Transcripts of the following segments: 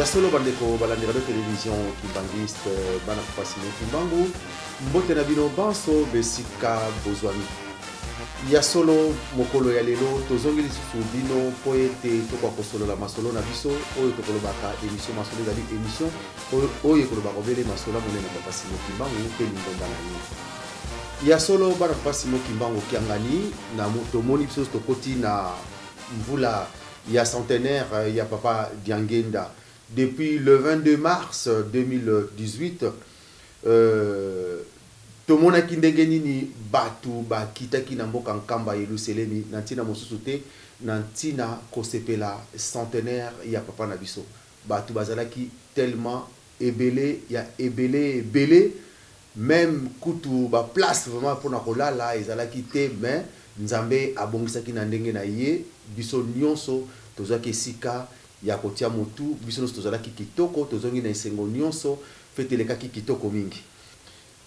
Solo, bandeko balandi Radio Télévision Kimbanguiste, bana Papa Simon Kimbangu, mbote na bino banso besika bozwami. Ya solo, mokolo ya lelo tozongi lisusu bino mpo ete tokoka kosolola masolo na biso oyo tokolobaka. Émission Masolo ezali émission oyo ekolobaka obele masolo monene Papa Simon Kimbangu mpe lingomba na ye. Ya solo, bana Papa Simon Kimbangu Kiangani, na tomoni biso tokoti na mvula ya centenaire ya Papa Diangenda depuis le 22 mars 2018. Tomonaki ndenge nini bato bakitaki na mboka Nkamba Yelusalemi na ntina mosusu te, na ntina kosepela centenaire ya papa na biso. Bato bazalaki tellement ebele ya ebele ebele, même kutu baplace vraiment mpona kolala ezalaki te, mais Nzambe abongisaki na ndenge na ye, biso nyonso tozwaki esika ya kotia motu. Biso nyonso tozalaki kitoko, tozongi na esengo nyonso, fête elekaki kitoko mingi.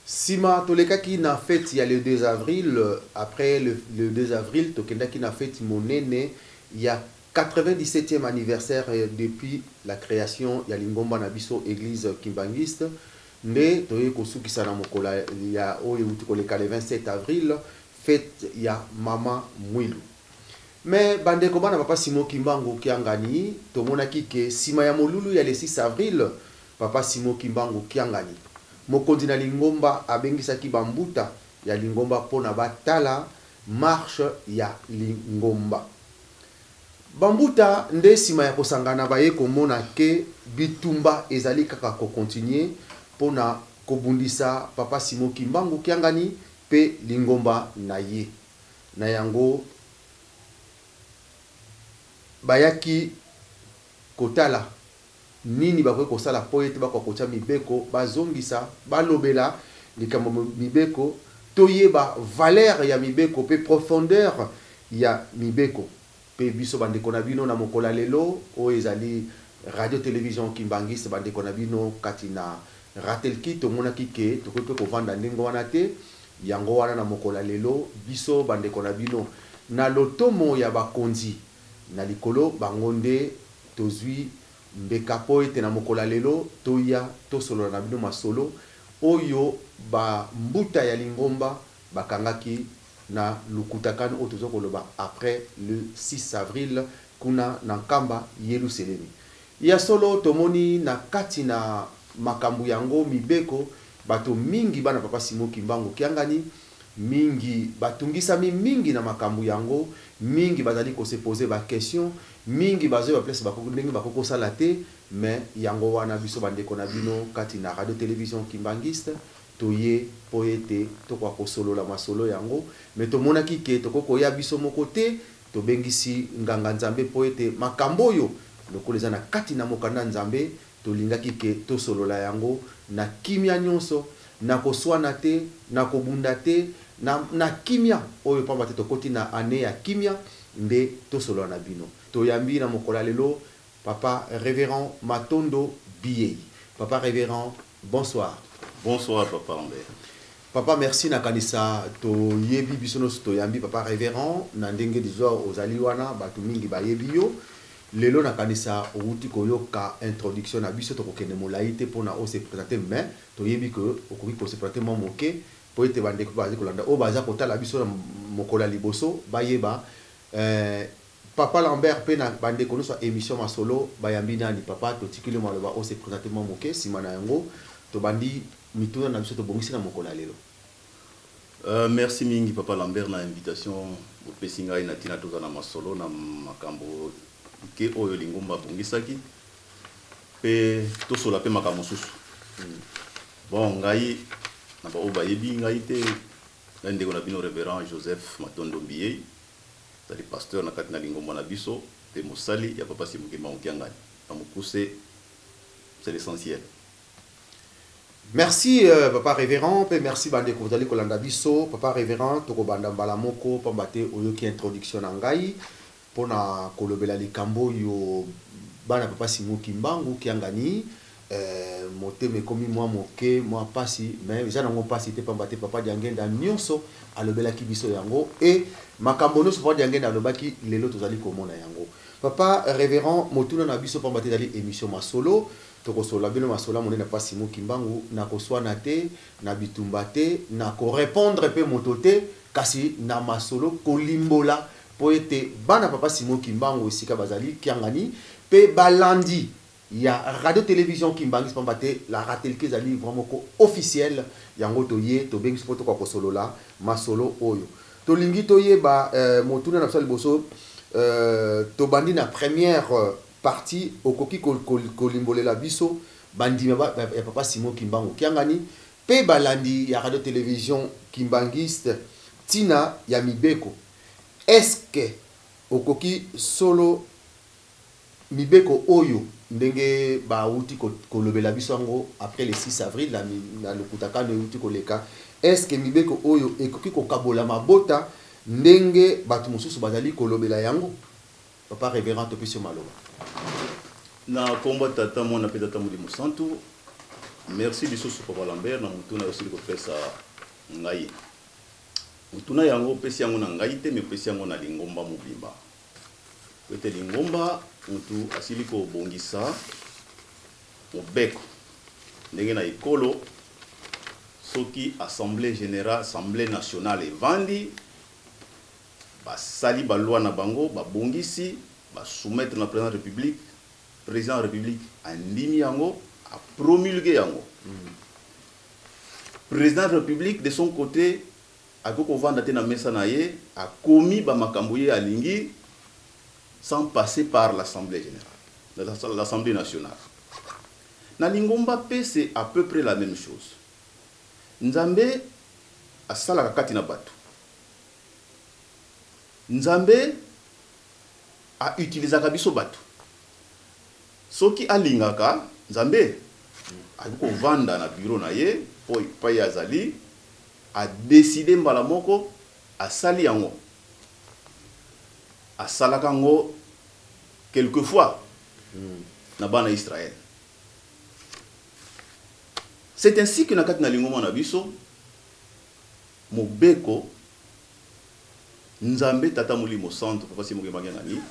Nsima tolekaki na fête ya le 2 avril. Après le 2 avril, tokendaki na fête monene ya 97e anniversaire depuis la création ya lingomba na biso, Église Kimbanguiste. Nde toyei kosukisa na mokolo ya oyo euti koleka, le 27 avril, fête ya Mama Mwilu. Mais bandeko bana Papa Simon Kimbangu Kiangani, tomonaki ke nsima ya molulu ya le 6 avril, Papa Simon Kimbangu Kiangani, mokonzi na lingomba, abengisaki bambuta ya lingomba mpona batala marche ya lingomba. Bambuta nde nsima ya kosangana baye komona ke bitumba ezali kaka kocontinuer mpona kobundisa Papa Simon Kimbangu Kiangani mpe lingomba na ye. Na yango bayaki kotala nini bakoki kosala mpo ete bakoka kotia mibeko, bazongisa, balobela likambo mibeko, toyeba valeur ya mibeko mpe profondeur ya mibeko. Mpe biso bandeko na bino na mokolo ya lelo oyo ezali Radio Télévision Kimbanguiste, bandeko na bino kati na Ratelki, tomonaki ke tokoki mpe kovanda ndenge wana te. Yango wana na mokolo ya lelo, biso bandeko na bino na lotomo ya bakonzi na likolo, bango nde tozwi mbeka mpo ete na mokolo ya lelo toya tosolola na bino masolo oyo bambuta ya lingomba bakangaki na lukutakani oyo toza koloba après le 6 avril kuna na Nkamba Yelusalemi. Ya solo, tomoni na kati na makambo yango mibeko, bato mingi bana Papa Simon Kimbangu Kiangani mingi batungisami mingi na makambo yango, mingi bazali kose poser baquestion, mingi bazoyeba place ndenge bakoki kosala te. Mais yango wana biso bandeko na bino kati na Radio Télévision Kimbanguiste toye mpo ete tokoka kosolola masolo yango. Mais tomonaki ke tokoki koya biso moko te, tobengisi nganga Nzambe mpo ete makambo oyo lokola eza na kati na mokanda Nzambe, tolingaki ke tosolola yango na kimia nyonso, na koswana te, na kobunda te, na kimia oyo, pamba te tokoti na année ya kimia. Nde tosolola na bino. Toyambi na mokolo ya lelo Papa Révérend Matondo Biyei. Papa Révérend, bonsoir. Bonsoir, Papa Lambert. Papa, merci. Nakanisa toyebi biso nyonso toyambi Papa Révérend na ndenge lizwa ozali wana, bato mingi bayebi yo. Lelo nakanisa outi koyoka introduction na biso, tokokende molai te mpona ose présenter, mais toyebi ke okoki kose présenter mwa moke mpo ete bandeko bazali kolanda, oyo baza kotala biso na mokolo ya liboso, bayeba Papa Lambert mpe na bandeko nyonso ya émission Masolo bayambi nani. Papa, totikili maloba, ose présenter mwa moke, nsima na yango tobandi mituna na biso tobongisi na mokolo ya lelo. Merci mingi, Papa Lambert, na invitation bopesi ngai na ntina toza na masolo na makambo ke oyo lingomba abongisaki mpe tosola mpe makambo mosusu. Bon, ngai na baoyo bayebi ngai te, ngai ndeko na bino Révérend Joseph Matondo Mbiyei, azali pasteur na kati na lingomba na biso mpe mosali ya Papa Simon Kimbangu Kiangani. Na mokuse, c'est l'essentiel. Merci Papa Révérend, mpe merci bandeko bozali kolanda biso. Papa Révérend, tokobanda mbala moko pamba te oyoki introduction na ngai mpona kolobela likambo oyo bana Papa Simon Kimbangu Kiangani. Motema ekomi mwa moke, mwa pasi, mais eza nango pasi te, pamba te papa Diangenda nyonso alobelaki biso yango e makambo nyonso papa Diangenda alobaki, lelo tozali komona yango. Papa révérend, motuna na biso, pamba te ezali émission masolo, tokosolola bino masolo ya monene. Papa Simon Kimbangu, na koswana te, na bitumba te, na korépondre mpe moto te, kasi na masolo kolimbola mpo ete bana papa Simon Kimbangu esika bazali kiangani mpe balandi ya radio télévision Kimbanguiste, pamba te la ratelke ezali vraiment moko officiel. Yango toye tobengisi mpo tokoka kosolola masolo oyo tolingi toyeba. Motuna na biso ya liboso, tobandi na première partie. Okoki kolimbolela biso bandimi ya papa Simon Kimbangu Kiangani mpe balandi ya radio télévision Kimbanguiste ntina ya mibeko? Est-ce okoki solo mibeko oyo ndenge bauti kolobela biso yango après le 6 avril na lokuta kano euti koleka, est ce que mibeko oyo ekoki kokabola mabota ndenge bato mosusu bazali kolobela yango? Papa révérend, topesi yo maloba. Na nkombo ya Tata, Mwana mpe Tata Molimo Santu, merci lisusu, papa Lambert, na motuna osili kopesa ngai. Motuna yango opesi yango na ngai te, mais opesi yango na lingomba mobimba, po ete lingomba motu asili kobongisa mobeko. Ndenge na ekolo, soki assemblée générale, assemblée nationale evandi, basali baloi na bango, babongisi, basoumettre na président de la République, président de la République andimi yango, apromulgue yango. Président de la République, de son côté, akoki kovanda te na mesa na ye, akomi bamakambo ye alingi sans passer par l'assemblée générale, l'assemblée nationale. Na lingomba mpe, c'est à peu près la même chose. Nzambe asalaka kati na bato, Nzambe autilisaka biso bato. Soki alingaka, Nzambe akoki kovanda na bureau na ye mpo epai ye azali, adécider mbala moko, asali yango. Asalaka yango quelquefois na bana Israël. C'est ainsi que na kati na lingomba na biso, mobeko, Nzambe Tata Molimo Santo, papa Simon Kimbangu nani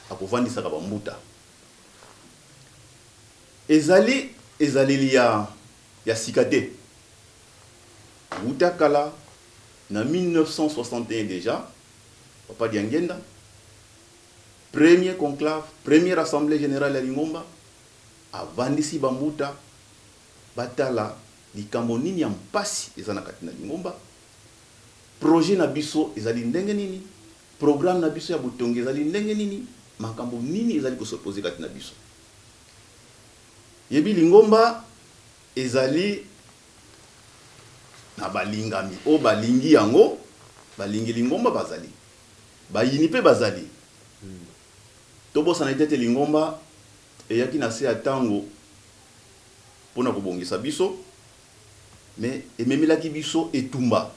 akovandisaka bambuta, ezali ezaleli ya sika te. Wuta kala, na 1961 déjà, papa Diangenda, premier conclave, première assemblée générale ya lingomba, avandisi bambuta, batala likambo nini ya mpasi eza na kati na lingomba, projet na biso ezali ndenge nini, programme na biso ya botongi ezali ndenge nini, makambo nini ezali kos'opposer kati na biso. Yebi, lingomba ezali na balingami oyo balingi yango, balingi lingomba bazali, bayini mpe bazali. Tobosana ete ete lingomba eyaki na se ya ntango mpona kobongisa biso, mais ememelaki biso etumba,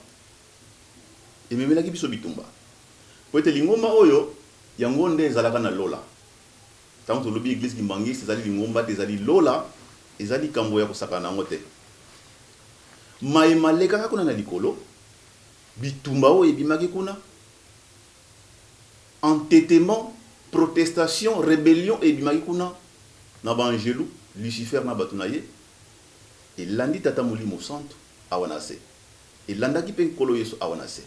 ememelaki biso bitumba, po ete lingomba oyo yango nde ezalaka na lola. Ntango tolobi église kimbanguiste ezali lingomba te, ezali lola, eza likambo ya kosakana na yango te. Mayema alekaka kuna na likolo, bitumba oyo ebimaki kuna, entêtement, protestation, rébellion ebimaki kuna na baangelu, Lucifer na bato na ye, elandi Tata Molimo Santo awa na se, elandaki mpe Nkolo Yesu awa na se.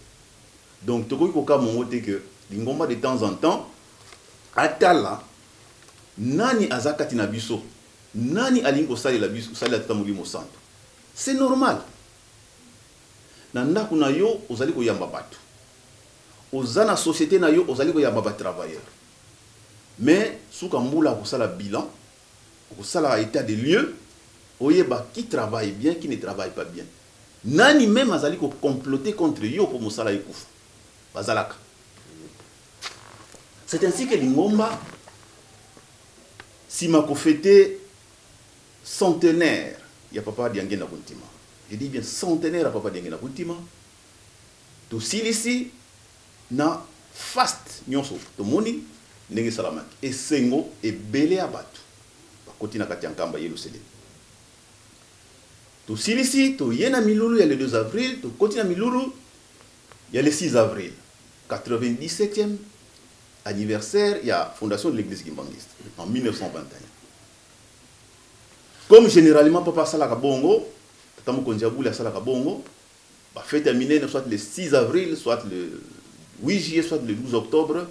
Donc tokoki kokamwa yango te ke lingomba de temps en temps atala nani aza kati na biso, nani alingi kosalela biso, kosalela Tata Molimo Santo. C'est normal. Na ndako na yo ozali koyamba bato, oza na société na yo, ozali koyamba batravailleur, mais suka mbula akosala bilan, okosala état de lieu, oyeba qui travaille bien, qui ne travaille pas bien, nani même azali kocomploter contre yo mpo mosala ekufa. Bazalaka. C'est ainsi que lingomba, nsima kofêter centenaire ya papa Diangenda Kuntima, je dis bien centenaire ya papa Diangenda Kuntima, tosilisi na faste nyonso, tomoni ndenge esalamaki, esengo ebele ya bato bakoti na kati ya Nkamba Yelusalemi. Tosilisi, toye na milulu ya le 2 avril, tokoti na milulu ya le 6 avril, 97e anniversaire ya fondation de l'Église kimbanguiste en 1921. Comme généralement papa asalaka bongo, tata mokonzi ya bule asalaka bongo, bafete ya minene, soit le 6 avril, soit le 8 juillet, soit le 12 octobre,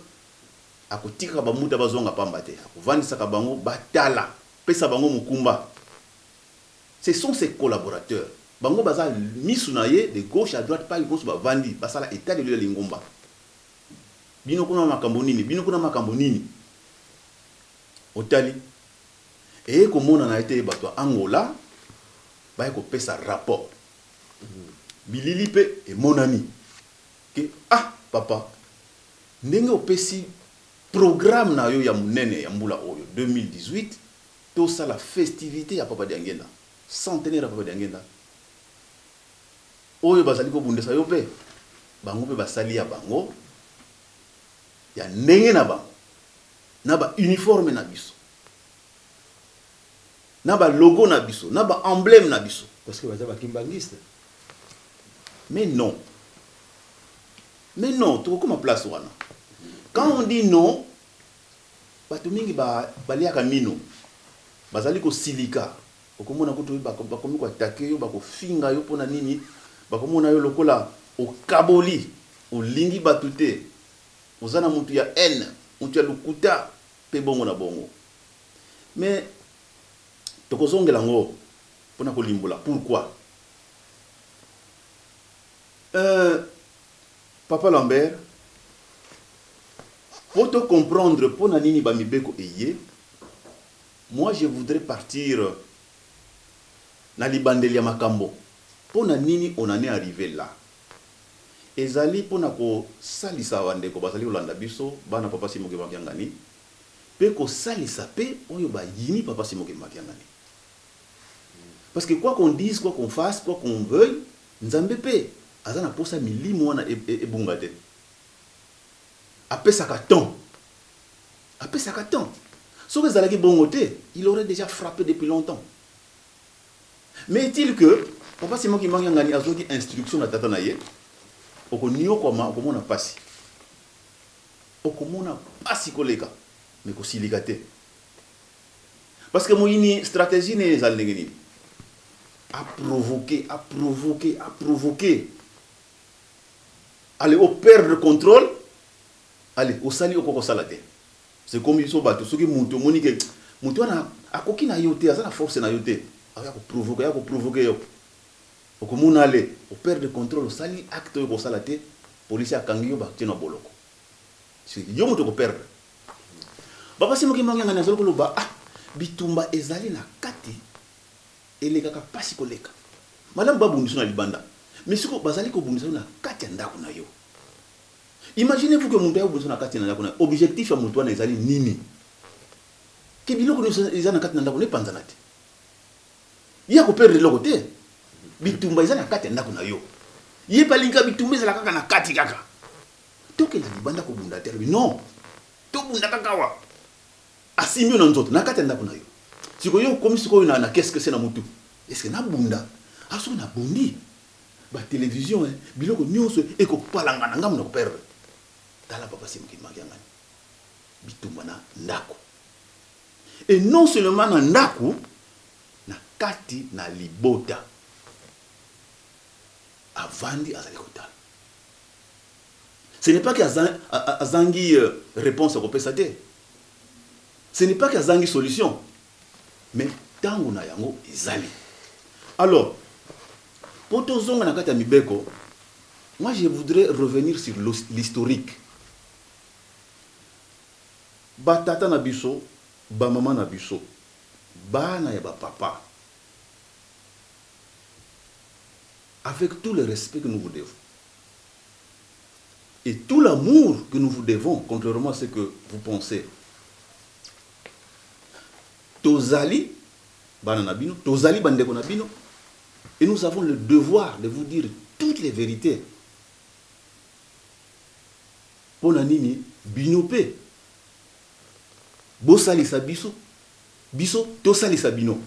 akotikaka bamuta bazonga pamba te, akovandisaka bango, batala, pesa bango mokumba. Ce sont ses collaborateurs. Bango baza misu na ye de gauche à droite, pa nyonso bavandi, basala état de lieu ya lingomba. Bino kuna makambo nini? Bino kuna makambo nini? Otali eye komonana ete bato ya Angola baye kopesa rapport. Bilili mpe emonani ke ah, papa, ndenge opesi programme na yo ya monene ya mbula oyo 2018, tosala festivité ya Papa Diangenda, centenaire ya Papa Diangenda. Oyo bazali kobundisa yo mpe bango mpe basali ya bango ya ndenge na bango, na bauniforme na biso, na balogo na biso, na baemblème na biso. Parce que baza bakimbangiste. Mais non, mais non, tokokoma place wana. Quand on dit non, bato mingi baliaka mino, bazali kosilika. Okomona kutu bakomi koattaquer yo, bakofinga yo. Mpona nini? Bakomona yo lokola okaboli, olingi bato te, oza na mutu ya haine, mutu ya lokuta, mpe bongo na bongo. Mais tokozongela yango mpona kolimbola pourquoi. Papa Lambert, po tocomprendre mpona nini bamibeko eye, moi je voudrais partir na libandeli ya makambo. Mpona nini on en est arrivé là? Ezali mpona kosalisa bandeko bazali kolanda biso, bana Papa Simon Kimbangu Kiangani, mpe kosalisa mpe oyo bayini Papa Simon Kimbangu Kiangani. Parce que quoi qu'on dise, quoi qu'on fasse, quoi qu'on veuille, Nzambe mpe aza na posa milimo wana ebunga te. Apesaka temps, apesaka temps. Soki ezalaki bongo te, il aurait déjà frappé depuis longtemps. Mais est-il que Papa Simon Kimbangu Kiangani azwaki instruction na tata na ye: okoniokwama, okomona pasi, okomona pasi koleka, mais kosilika te. Parce que moyini, stratégie ne ezali ndenge nini? Aprovoquer, aprovoquer, aprovoquer. Allez, operdre contrôle, allez, osali okoki kosala te. C'est comme biso bato, soki moto omoni ke moto wana akoki na yo te, aza na force na yo te, aya koprovoquer, aya koprovoquer yo, okomona ale operdre contrôle, osali acte oyo kosala te, polisi akangi yo, batie na boloko. Yo moto okoperdre. Papa Simon Kimbangu Kiangani azali koloba: ah, bitumba ezali na kati, elekaka mpasi koleka. Malamu babundisa na libanda, mais siko bazali kobundisa yo na kati ya ndako na yo. Imaginez vous que moto aya kobundisa na kati na ndako na yo, objectif ya moto wana ezali nini? Ke biloko nyonso eza na kati na ndako na epanzana te, ye akoperdre eloko te. Bitumba eza na kati ya ndako na yo, ye mpe alingaka bitumba ezala kaka na kati kaka. Tokenda libanda kobunda te. Alobi non, tobunda kaka awa. Asimbi yo na nzoto na kati ya ndako na yo. Sikoyo yo okomi sikoyo na qu'est-ce que c'est na motu: est-ce que nabunda? Asoki nabundi, batelevizio, biloko nyonso ekopalangana, ngambo na koperdre. Tala Papa Simon Kimbangu Kiangani, bitumba na ndako, et non seulement na ndako, na kati na libota. Avandi, azali kotala. Ce n'est pas que azangi réponse akopesa te, ce n'est pas que azangi solution, mais ntango na yango ezali. Alors, mpo tozonga na kati ya mibeko, moi je voudrais revenir sur l'historique. Batata na biso, bamama na biso, bana ya bapapa, avec tout le respect que nous vous devons et tout l'amour que nous vous devons, contrairement à ce que vous pensez, tozali bana na bino, tozali bandeko na bino, et nous avons le devoir de vous dire toutes les vérités. Mpo na nini? Bino mpe bosalisa biso, biso tosalisa bino.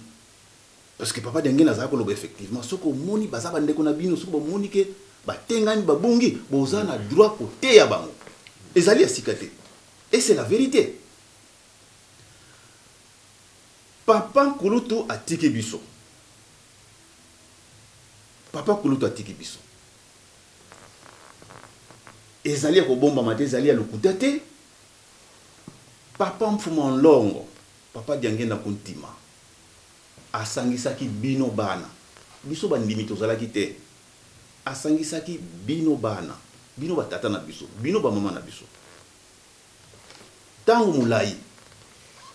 Parce que papa Diangienda azalaki koloba effectivement, soki omoni baza bandeko na bino, soki bomoni ke batengami, babungi, boza na droit koteya bango. Ezali ya sika te. Et c'est la vérité. Papa Nkulutu atiki biso. Papa Kulutu atiki biso. Ezali ya kobombama te, ezali ya lokuta te. Papa Mfuma Nlongo, Papa Diangienda Kuntima, asangisaki bino bana. Biso bandimi tozalaki te. Asangisaki bino bana, bino ba tata na biso, bino ba mama na biso. Tango molayi,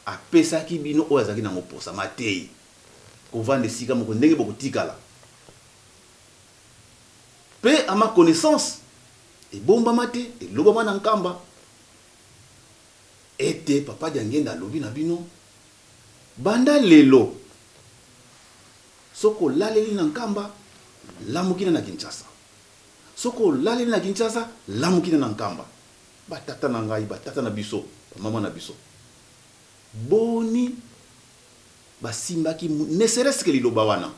apesaki bino oyo azalaki nango posa, mateyi, kovanda esika moko ndenge bokotikala. Pe à ma connaissance, ebombama te, elobama na Nkamba, ete Papa Diangienda alobi na bino, banda lelo, soki olaleli na Nkamba, lamukina na Kinshasa. Soki olaleli na Kinshasa, lamukina na Nkamba. Ba tata na ngai, ba tata na biso, ba mama na biso, boni basimbaki ne serait-ce que liloba wana?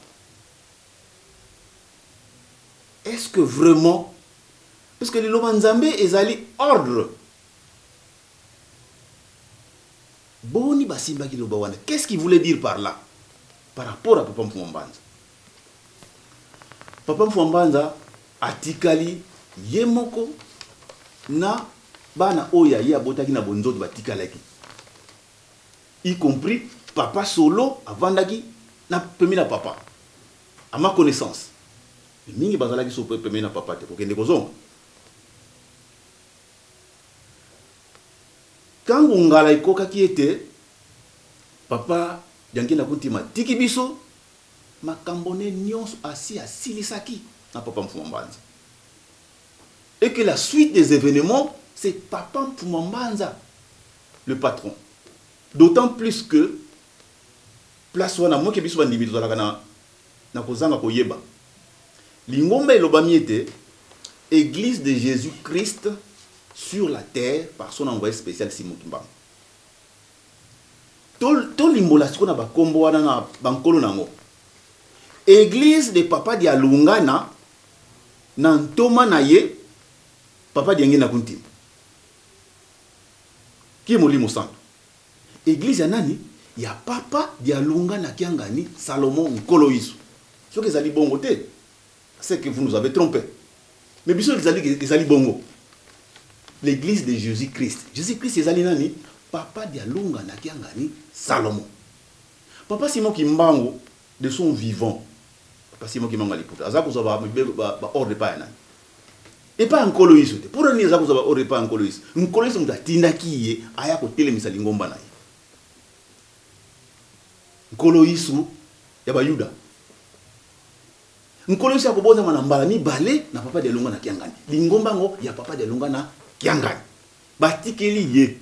Est-ce que vraiment, parce que liloba Nzambe ezali ordre, boni basimbaki liloba wana? Qu'est-ce qu'il voulait dire par là par rapport à Papa Mfuma Mbanza? Papa Mfuma Mbanza atikali ye moko na bana oyo ya ye abotaki na bonzoto batikalaki, y compris Papa Solo avandaki na pembeni na papa, à ma connaissance. Mais mingi bazalaki so pembeni na papa te, kokende kozonga. Tango ngala ekokaki ete Papa Diangienda Kuntima atiki biso, makambo ne nionso asi asilisaki na Papa Mfuma Mbanza. Et que la suite des evenements, c'est Papa Mfuma Mbanza, le patron. D'autant plus que place wana moke biso bandimi tozalaka na, na kozanga koyeba. Lingomba elobami ete Église de Jésus-Christ sur la terre par son envoyé spécial Simon Kimbangu. Tolimbola sikoyo na bakombo wana na bankolo nango. Église de Papa Dialungana na ntoma na ye Papa Diangienda Kuntima. Ki Molimo Santo. Église ya nani? Ya Papa Dialungana Kiangani Salomon Nkolo Yesu. Soki ezali bongo te, c'est que vous nous avez trompé. Mais biso ezali, ezali bongo. L'église de Jésus-Christ. Jésus-Christ ezali nani? Papa Dialungana Kiangani Salomon. Papa Simon Kimbangu de son vivant. Papa Simon Kimbangu aliputa. Aza kozwa ba, ba, ba ordre pa ya nani? Epai ya Nkolo Yesu te. Mpo na nini aza kozwa ba ordre epai ya Nkolo Yesu? Nkolo Yesu moto atindaki ye aya kotelemisa lingomba na ye. Nkolo Yesu ya Bayuda. Nkolo Yesu akobotama na mbala mibale na Papa Dialunga na Kiangani. Lingomba yango ya Papa Dialunga na Kiangani. Batikeli ye.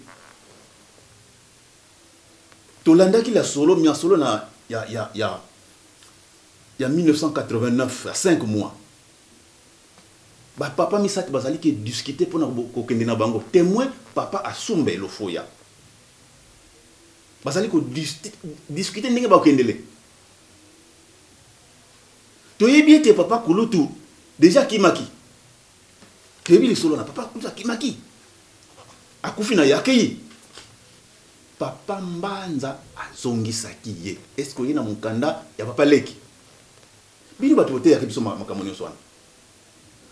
Tolandaki la solo, mia solo na ya ya ya ya 1989, ya 5 mois. Ba papa misato bazali ke discuter pona kokende na bango. Témoin papa Asumba Elofoya. Bazali ko discuter ndenge bakendele. Toyebi ete papa Kulutu deja akimaki. Toyebi lisolo na papa Kulutu akimaki. Akufi na ye akei. Papa Mbanza azongisaki ye. Est-ce que oye na mokanda ya papa Leki? Bino bato boteyaki biso makambo nyonso wana.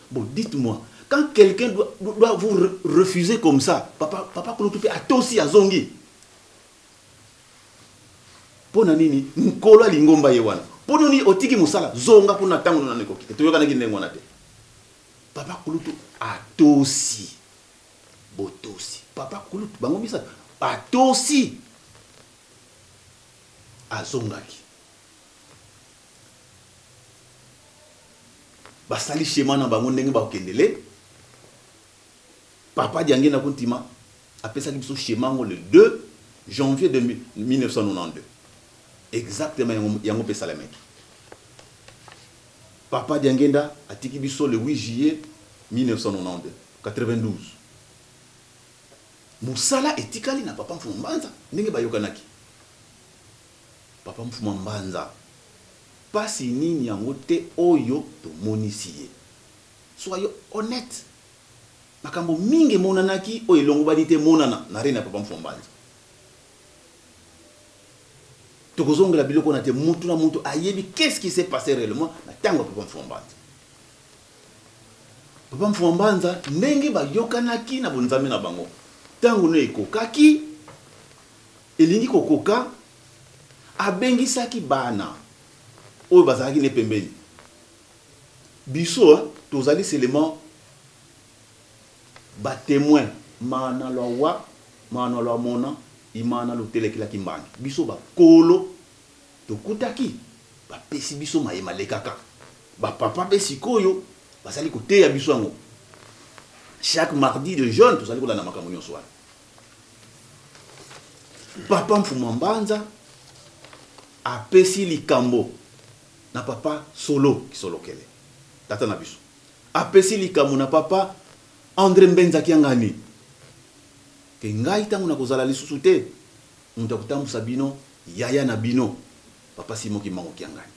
Bon, dites-moi, quand quelqu'un doit vous refuser comme ça, papa, papa Kulutu pe atosi azongi. Mpo na nini nkolo ya lingomba ye wana? Mpo nini otiki mosala? Zonga kuna ntango nano ekoki te. Toyokanaki ndenge wana te. Papa Kulutu atosi. Botosi. Papa Kulutu, bango misato, atosi. Azongaki. Basali schéma na bango ndenge bakokendele. Papa Diangienda Kuntima apesaki biso schéma yango le 2 janvier 1992. Exactement yango, yango mpe esalemaki. Papa Diangienda atiki biso le 8 juillet 1992, 92. Mosala etikali na Papa Mfuma Mbanza ndenge bayokanaki. Papa Mfuma Mbanza. Pasi nini yango te oyo tomonisi ye? Soyons honnête. Makambo mingi emonanaki oyo elongobani te emonana na règne ya Papa Mfwambanza. Tokozongela biloko wana te, mutu na mutu ayebi qu'est-ce qui s'est passe réellement na tango ya Papa Mfwambanza. Papa Mfwambanza ndenge bayokanaki na bonzambe na bango, tango no ekokaki, elingi kokoka, abengisaki bana oyo bazalaki ne pembeni. Biso tozali seulement ba temoins mana lwa wa mana lwa mona imana lotelekelaki mbangi. Biso bakolo tokutaki bapesi biso maye malekaka. Ba papa pe sikoyo bazali koteya biso yango. Chaque mardi de jeune tozali kolanda makambo nyonso wana. Papa Mfuma Mbanza apesi likambo na papa Solo Kisolokele, tata na biso. Apesi likambo na papa Andre Mbenza Kiangani ke ngai tango nakozala lisusu te, moto akotambusa bino yaya na bino papa Simon Kimbangu Kiangani.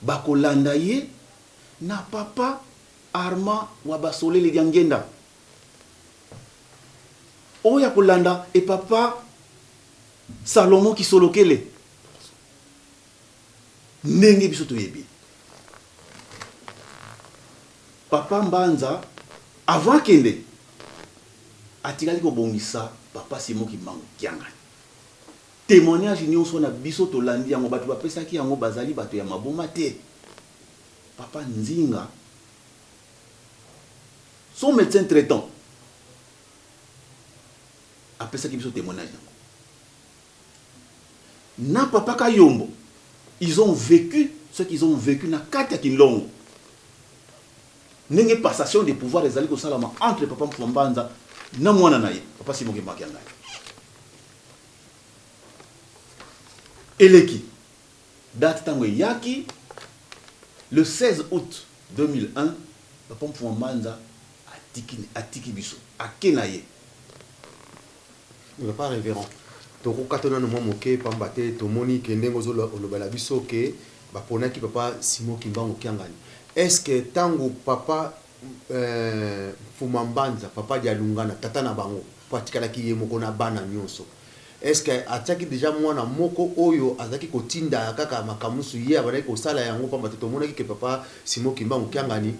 Bakolanda ye na papa Armand wa Basolele Diangienda. Oyo akolanda e papa Salomon Kisolokele. Ndenge biso toyebi papa Mbanza avant akende atikali kobongisa papa Simon Kimbangu Kiangani. Témoignage nyonso na biso tolandi yango, bato bapesaki yango bazali bato ya maboma te. Papa Nzinga, son médecin traitant, apesaki biso témoignage yango. Na papa Kayombo, ils ont vécu ce qu'ils ont vécu na kati ya Kinlongo. Ndenge passation de pouvoir ezali kosalama entre papa Mfuma Mbanza na mwana na ye, papa Simon Kimbangu Kiangani. Eleki date tango eyaki le 16 août 2001, papa Mfuma Mbanza atiki, atiki biso, ake na ye. Papa Reverend, tokokata nanu mwa moke pamba te tomoni ke ndenge ozolobela biso ke baponaki papa Simon Kimbangu Kiangani. Est-ce que tango papa euh, Mfuma Mbanza, papa Dialungana, tata na bango, po atikalaki ye moko na bana nyonso, est-ce que atiaki dejà mwana moko oyo azalaki kotinda kaka makambo mosusu ye abandaki kosala yango pamba te tomonaki ke papa Simon Kimbangu Kiangani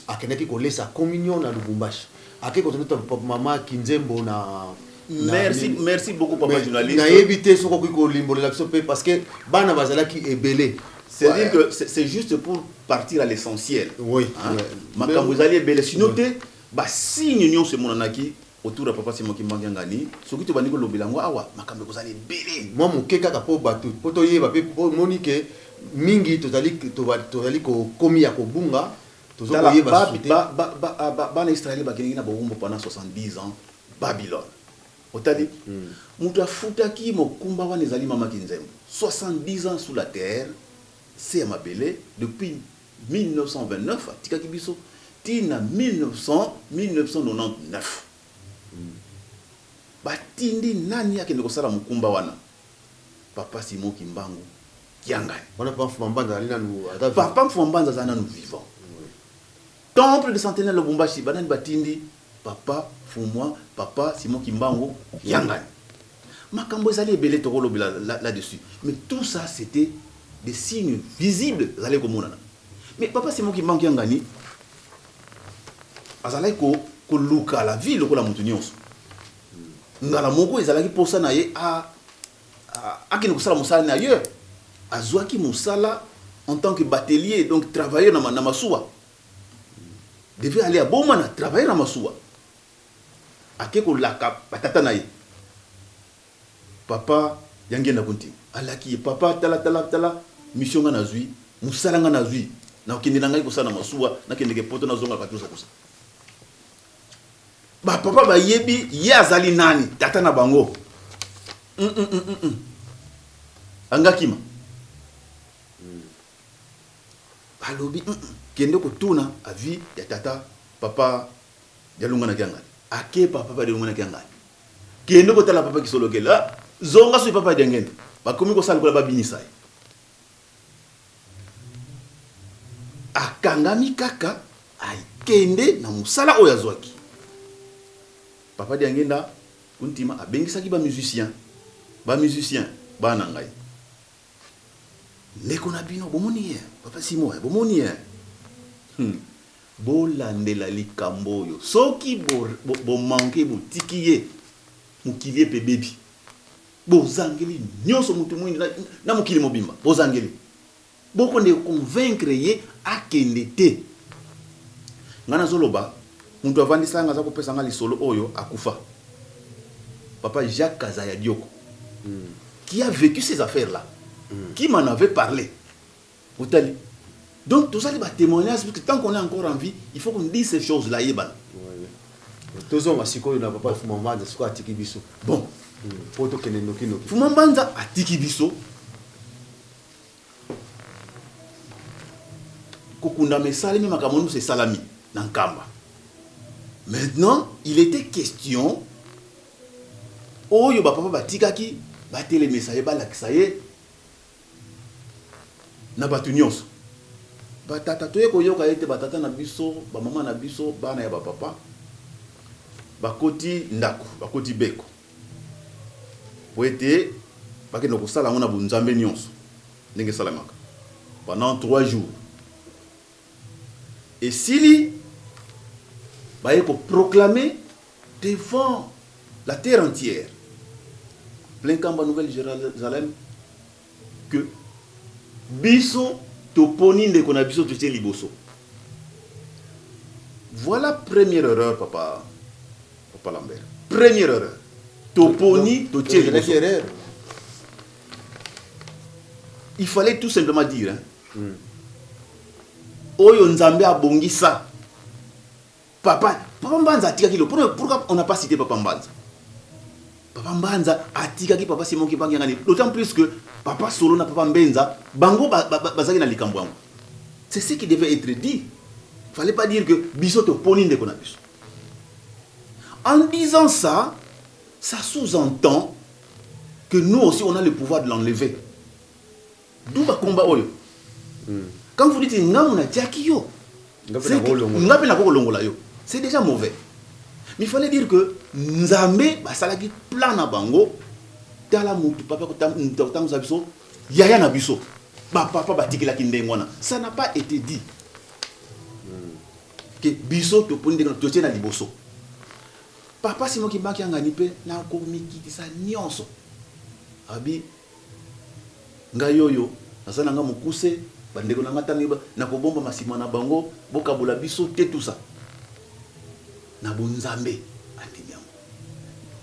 akendaki kolesa communion na Lubumbashi ake kozwa ndoto mama Kinzembo na Merci, merci beaucoup papa Mais, journaliste. Nayebi te soki okoki kolimbolela biso pe parce que bana bazalaki ebele. C'est-à-dire que c'est juste pour partir à l'essentiel. Oui. Hein? Makambo ezali ebele sinon te ba signe nyonso emonanaki autour ya papa Simon Kimbangu Kiangani soki tobandi kolobela yango awa makambo ekozala ebele. Mwa moke kaka po bato po toyeba pe po omoni ke mingi tozali tozali kokomi ya kobunga tozo koyeba susu te. Bana Israël bakendeki na bowumbu pendant 70 ans Babylone. Otali moto afutaki mokumba wana ezali mama Kinzembo 70 ans sous la terre se ya mabele depuis 1929 atikaki biso ti na 1999 batindi nani akende kosala mokumba wana papa Simon Kimbangu Kiangani. Wana papa Mfuma Mbanza azali nanu aza vivant. Papa Mfuma Mbanza azali nanu vivant. Temple de Centenaire Lubumbashi banani batindi papa Fumwa papa Simon Kimbangu Kiangani. Makambo ezali ebele tokolobela là-dessus. Mais tout ça c'était des signes visibles ezali komonana. Mais papa Simon Kimbangu Kiangani azalaki koluka la vie lokola moto nyonso. Ngala moko ezalaki posa na ye akende kosala mosala na ailleurs. Azwaki mosala en tant que batelier, donc travailleur na masuwa. Devait aller à Bomana, travailler na masuwa. Ake kolaka batata na ye. Papa Yangenda Kunti alaki ye papa tala tala tala mission nga nazwi, mosala nga nazwi, nakokende na ngai kosala na masuwa, nakendeke poto nazongaka tusa kusa. Ba papa bayebi ye azali nani, tata na bango. Angakima. Balobi kende kotuna avis ya tata papa Dialungana Kiangani. Ake papa pa Dialungana Kiangani. Kende kotala papa Kisolokele. Ah, zonga soki papa Diangenda. Bakomi kosala lokola babinisa ye. Akangami kaka akende na mosala oyo azwaki. Papa Diangenda Kuntima abengisaki ba musiciens, ba musiciens bana ngai. Ndeko na bino bomoni ye, Papa Simon, bomoni ye. Bolandela likambo oyo. Soki bo, bo, bo manque botiki ye, mokili epe ebebi. Bozangeli nyonso mutu mwindu na, na mokili mobimba. Bozangeli. Boko nde convaincre ye akende te. Nga nazoloba, mutu avandisa nga aza kopesa nga lisolo oyo akufa. Papa Jacques Kazaya Dioko. Qui a vécu ces affaires-là. Qui m'en avait parlé. Otali. Donc, tout ça, c'est témoignage, parce que tant qu'on est encore en vie, il faut qu'on dise ces choses-là. Yebana. Tozonga sikoyo na papa Fuma Mbanza, sikoyo atiki biso. Bon. Po tokende noki noki. Fuma Mbanza atiki biso. Kokundama esalemi, makambo nyonso esalami na Nkamba. Maintenant, il était question oyo ba papa batikaki batelemisa ye, balakisa ye na bato nyonso. Batata toye koyoka ete batata na biso, ba mama na biso, bana ya ba papa bakoti ndako, bakoti beko po ete bakende kosala yango na bonzambe nyonso ndenge esalamaka pendant 3 jours. Esili baye koproclamer devant la terre entière, plein Nkamba, Nouvelle-Jérusalem, que biso toponi ndeko na biso totie liboso. Voilà première erreur, papa, papa Lambert. Première erreur. Toponi totie liboso. Erreur. Il fallait tout simplement dire, hein, Oyo Nzambe abongisa. Papa, Papa Mbanza atikaki lo. Pourquoi on n'a pas cité Papa Mbanza? Papa Mbanza atikaki Papa Simon Kimbangu Kiangani. D'autant plus que Papa Solo na Papa Mbenza, bango bazaki na likambo yango. C'est ce qui devait être dit. Fallait pas dire que biso toponi ndeko na biso. En disant ça, ça sous-entend que nous aussi on a le pouvoir de l'enlever. D'où ba combat oyo. Quand vous dites ngamu na tiaki yo, Nga pe na kolongola. Nga pe na kolongola yo. C'est déjà mauvais. Mais il fallait dire que Nzambe basalaki plan na bango, tala mutu papa ko mutu ko biso, yaya na biso. Ba papa batikelaki ndenge wana. Ça n'a pas été dit. Que biso toponi ndenge totie na liboso. Papa Simon Kimbangu Kiangani pe na komikitisa nyonso. Abi ngai oyo naza na nga mokuse, bandeko na nga ntango yeba, nakobomba masima na bango, bokabola biso te, tout ça. Na bonzambe andimi yango.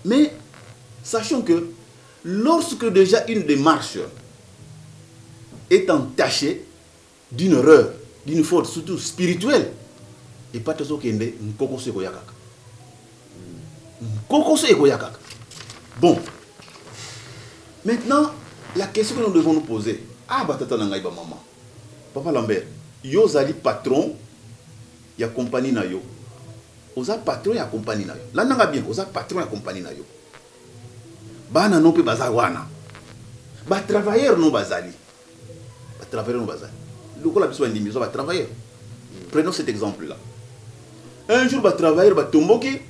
Mais sachons que lorsque déjà une démarche est entachée d'une erreur, d'une faute, surtout spirituelle, et pas tozokende nkokoso ekoya kaka. Nkokoso ekoya kaka. Bon. Maintenant, la question que nous devons nous poser, ah, batata na ngai ba maman, Papa Lambert, yo ozali patron ya compagnie na yo. Oza patron ya compagnie na yo. Landanga bien, oza patron ya compagnie na yo. Bana no pe baza wana. Ba travailleurs no bazali. Ba travailleurs no bazali. Lokola biso ba ndimi, ba travailleurs. Prenons cet exemple-là. Un jour, ba travailleurs ba tomboki,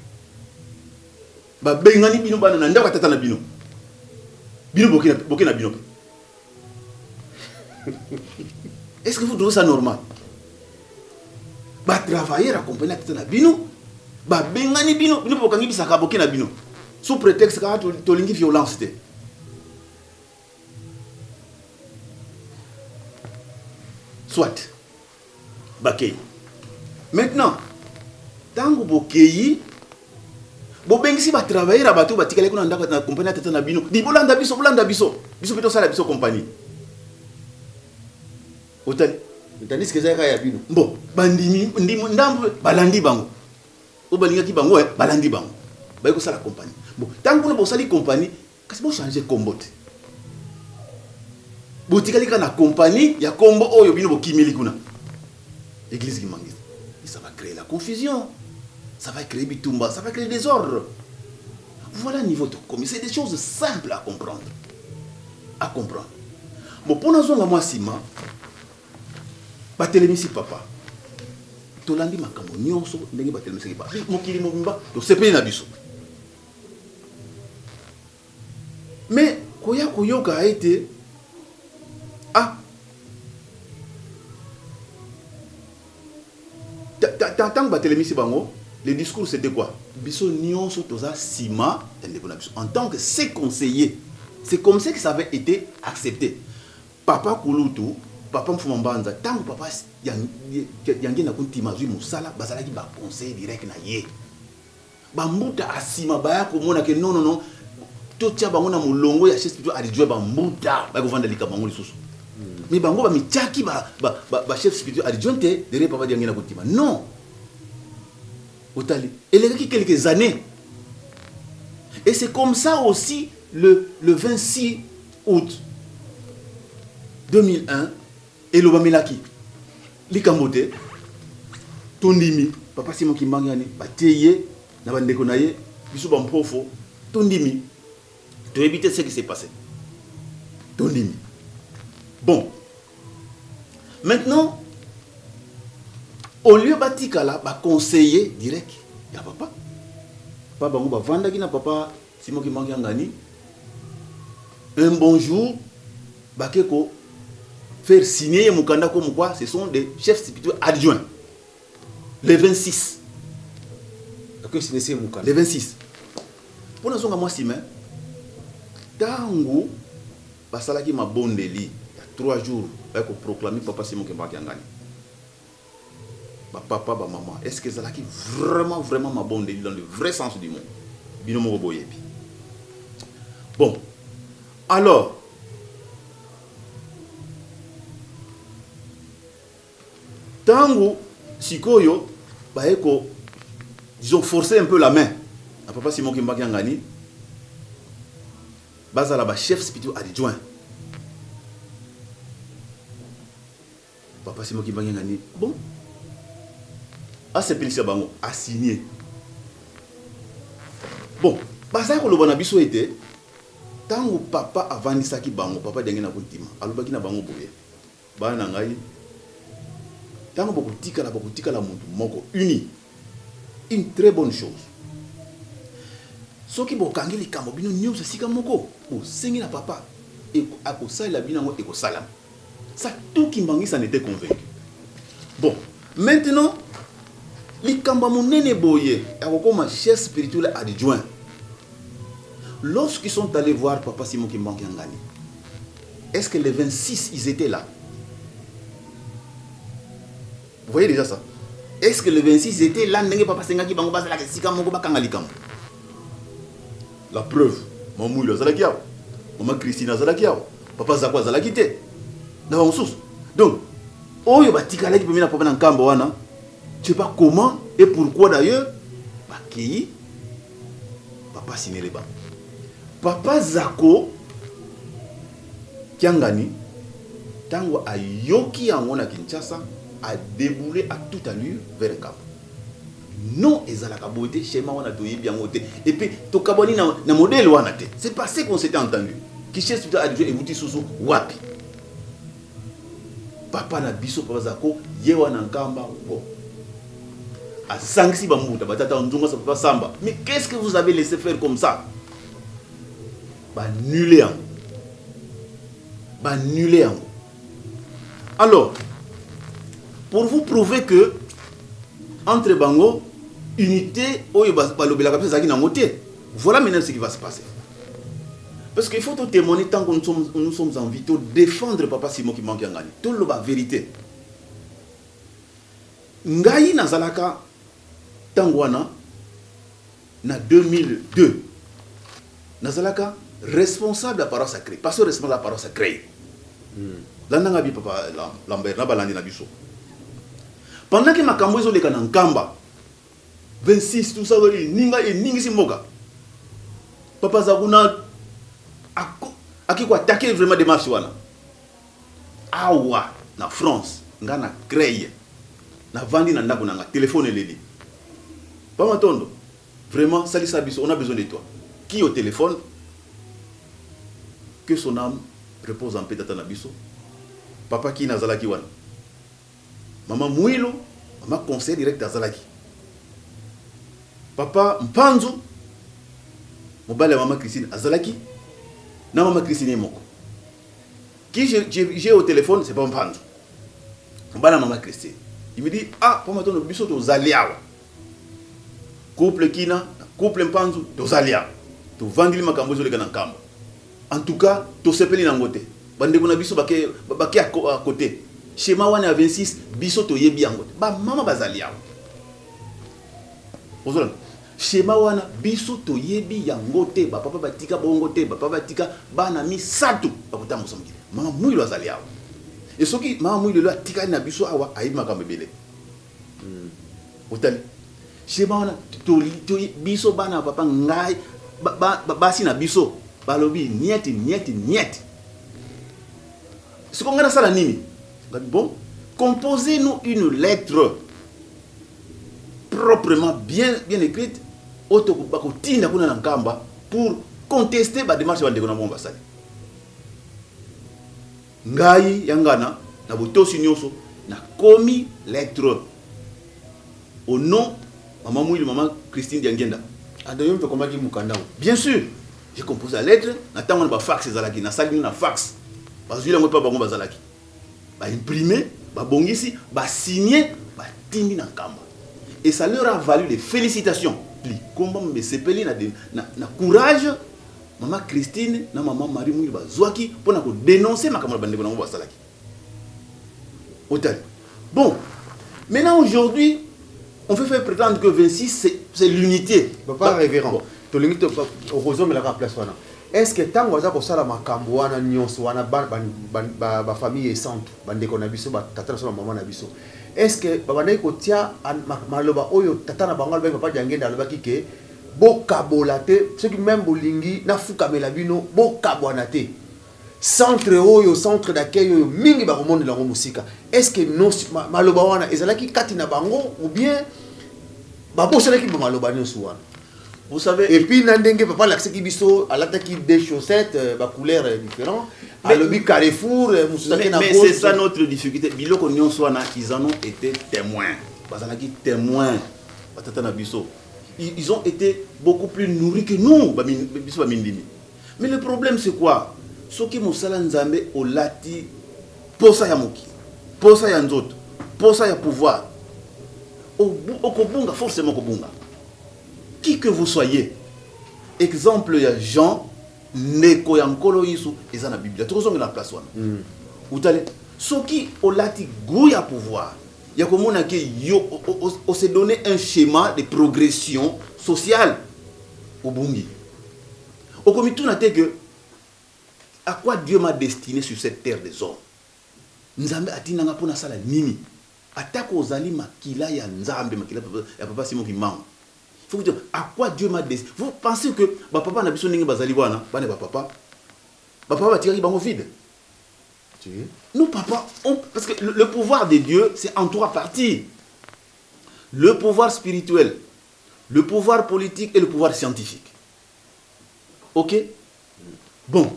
ba bengani bino bana na ndako ya tata na bino. Bino boke na, boke na bino. Est-ce que vous trouvez ça normal? Ba travailleurs accompagnés tata na bino, ba bengani bino, bino bokangi bisaka boke na bino. Sous prétexte kaka tolingi violence te. Soit bakei. Maintenant, tango bokei, bobengisi ba travailleurs ya bato batikali kuna ndako na compagnie ya tata na bino. Di bolanda biso, bolanda biso. Biso pe tosala biso compagnie. Otali. Tandis que ezalaka ya bino. Bon, bandimi, ndimo, ndambo, balandi bango. Oyo balingaki bango, balandi bango. Baye kosala compagnie. Bon, tango kuna bosali compagnie, kasi bo changer kombo te. Botikali kaka na compagnie ya kombo oyo bino bokimeli kuna. Église Kimbanguiste. Et ça va créer la confusion. Ça va créer bitumba, ça va créer des ordres. Voilà niveau de commis. C'est des choses simples à comprendre. À comprendre. Bon, pour nous, moi, Sima, batelemisi papa. Tolandi makambo nyonso ndenge batelemisaki ba mokili mobimba, tosepeli na biso. Mais koya koyoka ete ah, ntango batelemisi bango, le discours, c'était quoi? Biso nyonso toza nsima ya ndeko na biso en tant que ses conseillers. C'est comme ça que ça avait été accepté. Papa kulutu, papa Mfuma Mbanza, ntango papa Diangienda Kuntima azwi mosala, bazalaki baconseiller direct na ye. Bambuta asima baya komona ke non, non, non, totia bango na molongo ya chef spirituel adjoint. Bambuta baya kovanda likambo yango lisusu, mais bango bamitiaki ba chef spirituel adjoint te derrière papa Diangienda Kuntima. Non, otali, elekaki quelques années et c'est comme ça aussi le 26 août 2001 elobamelaki likambo te. Tondimi papa Simon Kimbangu yani batie ye na bandeko na ye. Biso bampofo tondimi, toyebi te ce qui s'est passé, tondimi. Bon, maintenant, au lieu batikala baconseiller direct ya papa, pa bango bavandaki na papa Simon Kimbangu Yangani, un bon jour bake ko faire signer ye mokanda comme quoi ce sont des chefs spirituels adjoints, le 26. Akosinese mokanda. Le 26. Mpo nazonga mwa nsima, ntango basalaki mabondeli ya 3 jours, baya koproclamer papa Simon Kimbangu Kiangani, bapapa, bamama, est ce que ezalaki vraiment vraiment mabondeli dans le vrai sens du mot? Bino moko boyebi. Bon, alors ntango sikoyo baye ko, disons, forcer un peu la main na papa Simon Kimbangu Kiangani, bazala bachef spirituel adjoint, papa Simon Kimbangu Kiangani, bon, asepelisa bango, asigné. Bon, bazali koloba na biso ete ntango papa avandisaki bango, papa Diangienda Kuntima alobaki na bango boye: "Bana na ngai, ntango bokotikala, bokotikala motu moko uni, une très bonne chose. Soki bokangi likambo bino nyonso esika moko, bosengi na papa, akosalela bino yango, ekosalama." Ça, tout Kimbanguiste en était convaincu. Bon, maintenant, likambo ya monene boye ya kokoma chef spirituel adjoint, lorsqu'ils sont allés voir papa Simon Kimbangu Kiangani, est-ce que les 26, ils étaient là? Vous voyez déjà ça. Est-ce que les 26 étaient là ndenge papa sengaki bango bazalaka esika moko, bakanga likambo? La preuve, Mamwilo azalaki awa, mama Christine azalaki awa, papa Zako azalaki te na bamosusu. Donc oyo batikalaki pembeni na papa na nkambo wana, je sais pas comment et pourquoi d'ailleurs, bakei, papa sinele bango. Papa Zako Kiangani, ntango ayoki yango na Kinshasa, adéboulé à toute allure vers Nkambo. Non, ezalaka boye te, schéma wana toyebi yango te, et puis tokabwani na modèle wana te. C'est pas ce qu'on s'était entendu. Kichef spirituel adjoint ebuti susu wapi? Papa na biso, papa Zako, ye wana Nkamba bo asangisi bambuta, batata nzunga, sa papa Samba: "Mais qu'est-ce que vous avez laissé faire comme ça?" Banule yango, banule yango. Alors, pour vous prouver que entre bango unité oyo balobelaka mpe ezalaki nango te, voilà maintenant ce qui va se passer. Parce qu'il faut témoigner tant que nous sommes en vie, to défendre papa Simon Kimbangu Kiangani, toloba vérité. Ngai nazalaka ntango wana na 2002, nazalaka responsable ya paroisse ya Creil, pasteur responsable ya paroisse ya Creil. Landanga bi papa Lambert na balandi na biso. Pendant que makambo ezoleka na Nkamba 26, tout ça, eninga eningisi mboka, papa aza kuna, aki koattaquer vraiment démarche wana. Awa na France, nga na Creil, navandi na ndako na nga, telefone eleli: "Papa Matondo, vraiment salisa biso, on a besoin de toi." Qui au téléphone? Que son âme repose en paix, tata na biso papa Kina azalaki wana, mama Mwilo. Mama conseiller direct azalaki. Papa Mpanzu, mobali ya mama Christine azalaki, na mama Christine ye moko. Qui j'ai au téléphone, c'est pas Mpanzu. Mobali ya mama Christine. Il me dit, ah, papa Matondo, biso tozali awa. Couple Kina, couple Mpanzu, tozali awa. Tovandili makambo ezoleka na Nkamba. En tout cas, tosepeli nango te. Bandeko na biso bake bake à côté. Schéma wana ya 26, biso toyebi yango te. Ba mama bazali awa. Ozolanda. Schéma wana biso toyebi yango te. Ba papa batika bongo te, ba papa batika bana misato bakotambusa mokili. Mama Mwilo azali awa. Et soki mama Mwilo lelo atikali na biso awa, ayebi makambo ebele. Otali. Schéma wana biso bana ya papa ngai basi na biso balobi niet niet niet. Siko ngai nasala nini? Bon, composez-nous une lettre proprement bien, bien écrite oyo bakotinda kuna na Nkamba pour contester ba démarche bandeko na bango basali. Ngai yangana na botosi nyonso nakomi lettre au nom mama Mwili, mama Christine Diangenda. Adoyo mpe komaki mokanda. Bien sûr, j'ai composé la lettre na ntango na bafax ezalaki, nasali na fax, bazwi yango mpe bango bazalaki baimprime, babongisi, basigne, batindi na Nkamba et ça leur a valu des félicitations. Likomba mesepeli na courage mama Christine na mama Marie Mwili bazwaki mpona kodénoncer makambo na bandeko nango basalaki. Otali. Bon, maintenant aujourd'hui on fait faire prétendre que 26, c'est l'unité. Papa révérend, bon, tolingi okozomelaka place wana. Est ce que ntango aza kosala makambo wana nyonso wana, bafamille esantu, bandeko na biso, batata na biso, bamama na biso, est ce que babandaki kotia maloba oyo tata na bango alobaki, papa Diangenda alobaki ke bokabola te, soki même bolingi nafukamela bino, bokabwana te, centre oyo, centre d'accueil oyo mingi bakomonela yango mosika? Est ce que maloba wana ezalaki kati na bango ou bien babosanaki maloba nyonso wana? Vous savez, et puis na ndenge papa alakisaki biso, alataki des chaussettes bacouleur différent, alobi Carrefour. Mais, mais c'est ça notre difficulté. Biloko nyonso wana, ils en ont été témoins, bazalaki témoins. Batata na biso, ils ont été beaucoup plus nourris que nous, biso bamindimi. Mais le problème, c'est quoi? Soki mosala Nzambe olati posa ya mokili, posa ya nzoto, posa ya pouvoir, okobunga, forcément okobunga, qui que vous soyez. Exemple ya Jean, ndeko ya Nkolo Yesu, eza na Biblia, tokozongela na place wana. Utale, soki olati goût ya pouvoir, ya komona ke yo ose donné un schéma de progression sociale, obungi. Okomituna te que à quoi Dieu m'a destiné sur cette terre des hommes, Nzambe atindanga mpo nasala nini. Atako ozali makila ya Nzambe, makila ya papa Simon Kimbangu, faut que à quoi Dieu m'a destiné. Vous pensez que bapapa na biso ndenge bazali wana, bana bapapa, bapapa batikaki bango vide? Nous, papa, parce que le pouvoir de Dieu, c'est en trois parties: le pouvoir spirituel, le pouvoir politique et le pouvoir scientifique. Ok. Bon,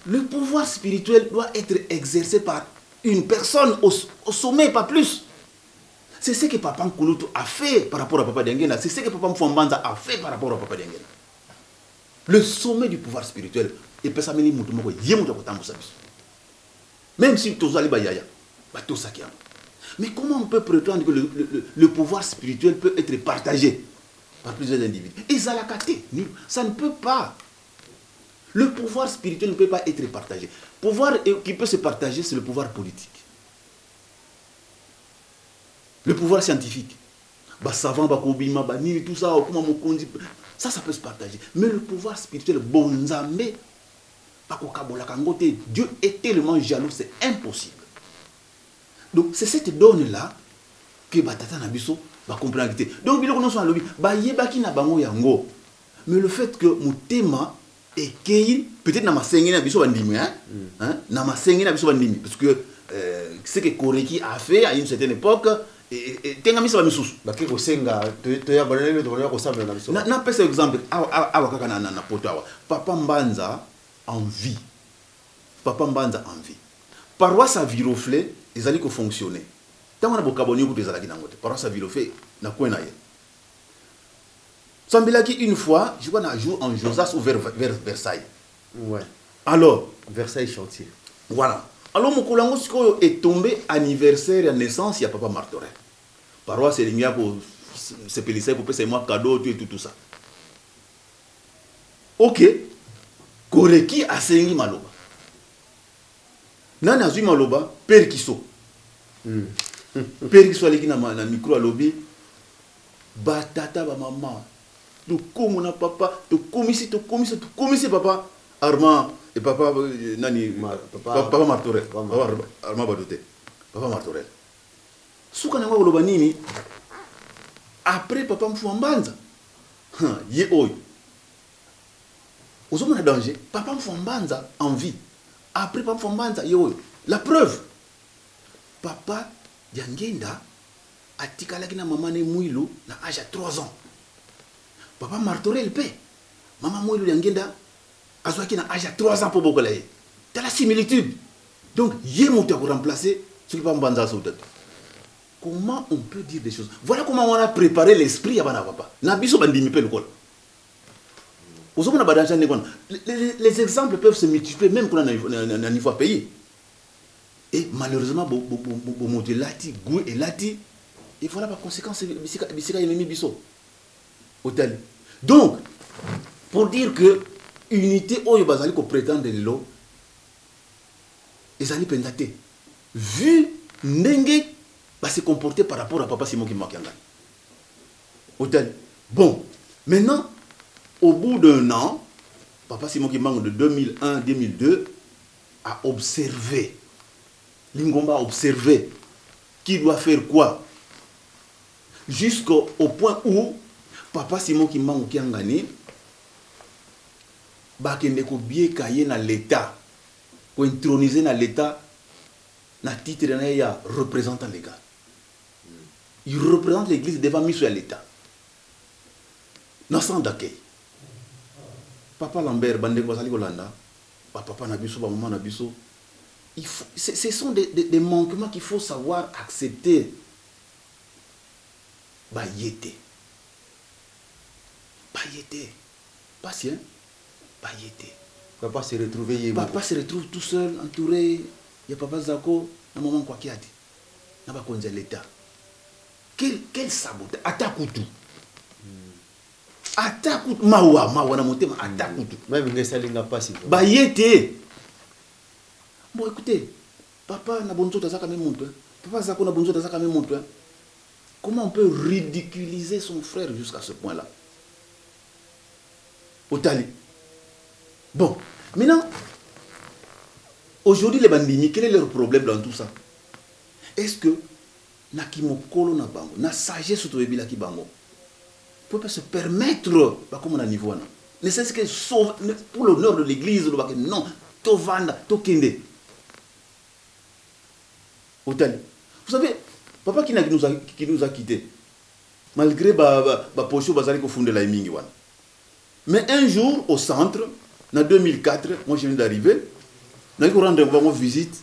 le pouvoir spirituel doit être exercé par une personne au sommet, pas plus. C'est ce que papa Nkulutu a fait par rapport à papa Diangenda. C'est ce que papa Mfwambanza a fait par rapport à papa Diangenda. Le sommet du pouvoir spirituel, epesameli mutu moko, ye mutu akotambusa biso. Même si tozali bayaya, batosaki yango. Mais comment on peut prétendre que le pouvoir spirituel peut être partagé par plusieurs individus? Ezalaka te, ça ne peut pas. Le pouvoir spirituel ne peut pas être partagé. Pouvoir qui peut se partager, c'est le pouvoir politique. Le pouvoir scientifique. Ba savant, ba kobima, ba nini, tout ça, comment mokonzi, ça peut se partager. Mais le pouvoir spirituel, bon Nzambe, bakokabolaka yango te. Dieu est tellement jaloux, c'est impossible. Donc c'est cette donne-là que batata na biso ba comprendre te. Donc biloko nyonso alobi, bayebaki na bango yango. Mais le fait que motema ekei peut-être na masenge na biso bandimi, hein? Hein? Na masenge na biso bandimi, parce que ce que Koreki a fait à une certaine époque tengamisa ba misusu. Bake kosenga toya banene, toya kosambela na biso. Napesa exemple awa kaka na poto awa, papa Mbanza en vie, papa Mbanza en vie, paroisse à Viroflay ezali kofonctionner. Ntango wana bokabwani kutu ezalaki nango te. Paroisse ya Vilofe na coin na ye. Sambelaki une fois, je crois na jour en Josas ou vers Versailles. Ouais. Alors, Versailles chantier. Voilà. Alors mokolo yango sikoyo etombe anniversaire ya naissance ya papa Martorin. Paroisse elingi ya kosepelisa ye, kopesa ye mwa cadeau, tout et tout, tout ça. Ok, koreki asengi maloba. Nani azwi maloba? Père Kiso. Père Kiso aleki na micro, alobi: batata, bamama, tokomo na papa, tokomisi, tokomisi, tokomisi papa Armand et papa nani? Papa, papa Martorel. Papa. Papa Armand Badote, papa Martorel. Suka nango akoloba nini? Après papa Mfuma Mbanza, ye oyo ozomona danger. Papa Mfuma Mbanza en vie, après papa Mfuma Mbanza, ye oyo. La preuve, papa Diangenda atikalaki na mama ne Mwilu na age ya 3 ans. Papa Martorel mpe mama Mwilu Diangenda azwaki na age ya 3 ans mpo bokola ye. Tala similitude. Donc ye moto ya koremplacer soki papa Mbanza asouta te. Comment on peut dire des choses? Voilà comment on a préparé l'esprit ya bana papa na biso bandimi mpe lokola ozomona badanger ndenge wana. Les exemples peuvent se multiplier, même kuna na niveau ya pays. Et malheureusement, bomoto elati goût elati, et voilà baconséquence bisika ememi biso otali. Donc pour dire que unité oyo bazali koprétendre lelo ezali mpenza te, vu ndenge base comporter par rapport à papa Simon Kimbangu Kiangani otali. Bon, maintenant, au bout d'un an, papa Simon Kimbangu de 2001 2002 a observé lingomba, a observé qui doit faire quoi, jusqu'au point où papa Simon Kimbangu Kiangani bakende kobieka ye na l'État, kointroniser na l'État na titre na ye ya représentant légal. Il représente l'Église devant miso ya l'État na centre d'accueil. Papa Lambert, bandeko bazali kolanda, bapapa na biso, bamama na biso, il faut, ce sont des manquements qu'il faut savoir accepter. Baye te, baye te, pasi, hein? Baye te. Papa se retrouve ye moko. Papa se retrouve tout seul, entouré ya papa Zako na mama Nkwakiadi na bakonzi ya l'État. Quel sabotage! Ata kutu, ata kutu, mawa, mawa na motema, ata kutu. Même ngai esalinga mpasi. Baye te. Bon, écoutez, papa na bonzoto azaka même moto, hein? Papa Zako na bonzoto azaka même moto, hein? Comment on peut ridiculiser son frère jusqu'à ce point là otali? Bon, maintenant, aujourd'hui, les bandimi, quel est leur problème dans tout ça? Est-ce que na kimokolo na bango, na sagesse toyebelaki bango, peut pas se permettre bakoma na niveau wana, ne serait-ce que sauve, pour l'honneur de l'Église, olobaki non, tovanda, tokende otali? Vous savez, papa qui nous a quitté, malgré baposition bazali kofundela ye mingi wana, mais un jour au centre na 2004, moi je viens d'arriver, naki korendre bango visite.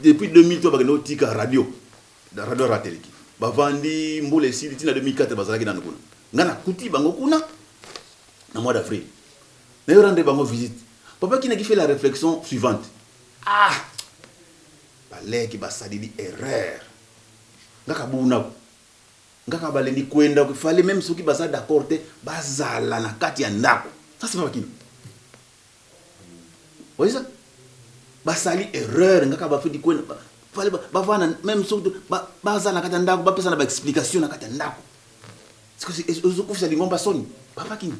Depuis 2003 bakende kotika radio, radio rateleki, bavandi mbula esili ntina 2004, bazalaki nano kuna. Ngai nakuti bango kuna na mois d'avril, nayo rendre bango visite. Papa Kinaki fait la réflexion suivante: ah, baleki basalili erreur, ngaka bunako, ngaka balendi kwenda, fallait même soki baza d'accord te, bazala na kati ya ndako. Ça, c'est papa Kina. Voyez ça, basali erreur, ngaka bafedi kwenda, fallait bavanda, même soki baza na kati ya ndako, bapesa na baexplication na kati ya ndako. Ezokufisa lingomba soni. Papa Kina,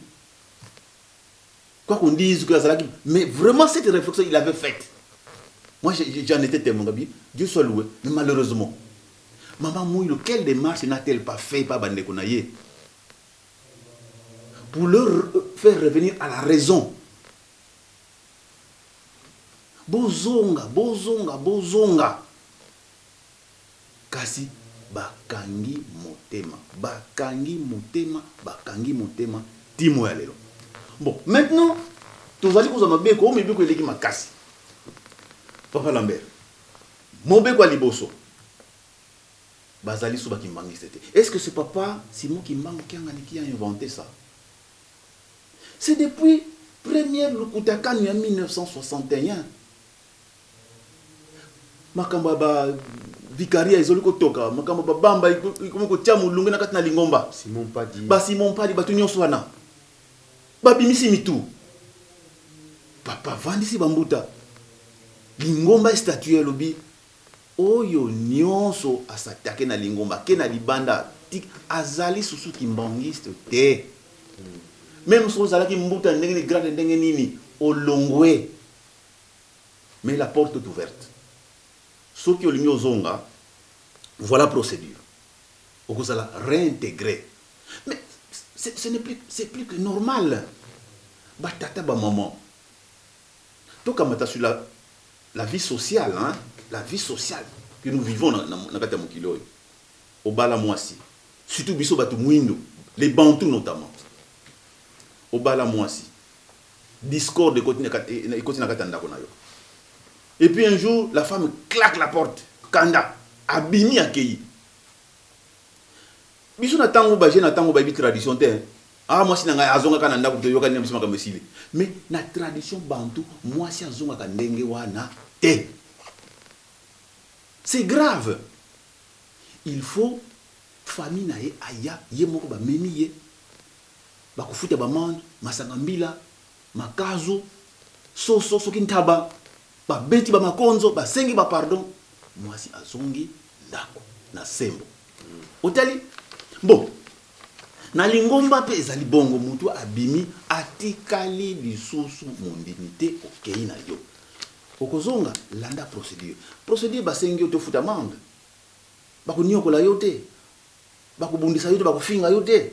quoi qu'on dise que azalaki, mais vraiment cette réflexion, il avait faite. Moi, j'en étais témoin. Gabi, Dieu soit loué. Mais malheureusement, maman Mouilo, quelle démarche n'a-t-elle pas fait par bandeko na ye pour leur faire revenir à la raison? Bozonga, bozonga, bozonga. Kasi bakangi motema, bakangi motema, bakangi motema timo ya lelo. Bon, maintenant tozali kozwa mabeko oyo, mibeko eleki makasi. Papa Lambert, mobeko ya liboso. Bazali so bakimbangiste te. Est ce que ce papa Simon Kimbangu Kiangani qui a inventé ça? C'est depuis première Lukutakanu ya 1961. Makambo ya ba vicaria ezoli kotoka, makambo ya babamba ekomi kotia molunge na kati na lingomba. Simon Mpadi. Ba Simon Mpadi, bato nyonso wana babimisi mitu. Papa vandisi bambuta lingomba estatue, elobi oyo nyonso asatake na lingomba ke na libanda azali susu kimbangiste te. Même soki ozalaki mbuta ndenge nini, grade ndenge nini, olongwe, mais la porte est ouverte. Soki olingi ozonga, voilà procédure, okozala réintégré. Mais ce n'est plus, c'est plus que normal. Batata, bamaman, tokamata sur la vie sociale, hein, la vie sociale que nous vivons na kati ya mokili oyo. Obala mwasi, surtout biso bato mwindo, les Bantous notamment, obala mwasi, discorde ekoti na kati ya ndako na yo, et puis un jour la femme claque la porte, kanda, abimi, akei. Biso na ntango baje, na ntango bayebi tradition te, ah, mwasi na ngai azongaka na ndako, toyokani na biso, makambo esili. Mais na tradition bantu, mwasi azongaka ndenge wana te, c'est grave. Il faut famille na ye aya, ye moko bamemi ye, bakofuta bamande, masanga, mbila, makazu, soso, soki ntaba, babeti bamakonzo, basengi bapardon, mwasi azongi ndako na sembo. Otali bon, na lingomba mpe ezali bongo. Motu abimi, atikali lisusu mondimi te, okei na yo, okozonga, landa procédure. Procédure basengi yo tofuta amende, bakoniokola yo te, bakobundisa yo te, bakofinga yo te.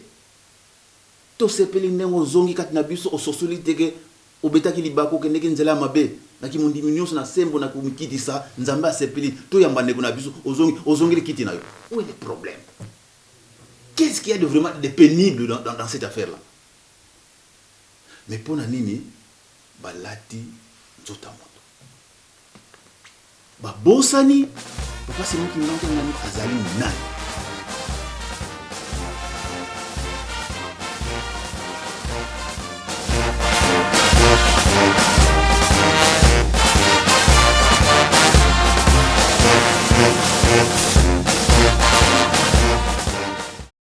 Tosepeli ndenge ozongi kati na biso, ososoli teke obetaki libako, okendeki nzela ya mabe. Naki mondimi nyonso na sembo na komikitisa, Nzambe asepeli, toyamba ndeko na biso, ozongi, ozongeli kiti na yo. Où est le problème? Qu'est-ce qu'il y a de vraiment de pénible dans cette affaire là? Mais mpo na nini balati nzoto ya moto, babosani papa Simon Kimbangu azali nani?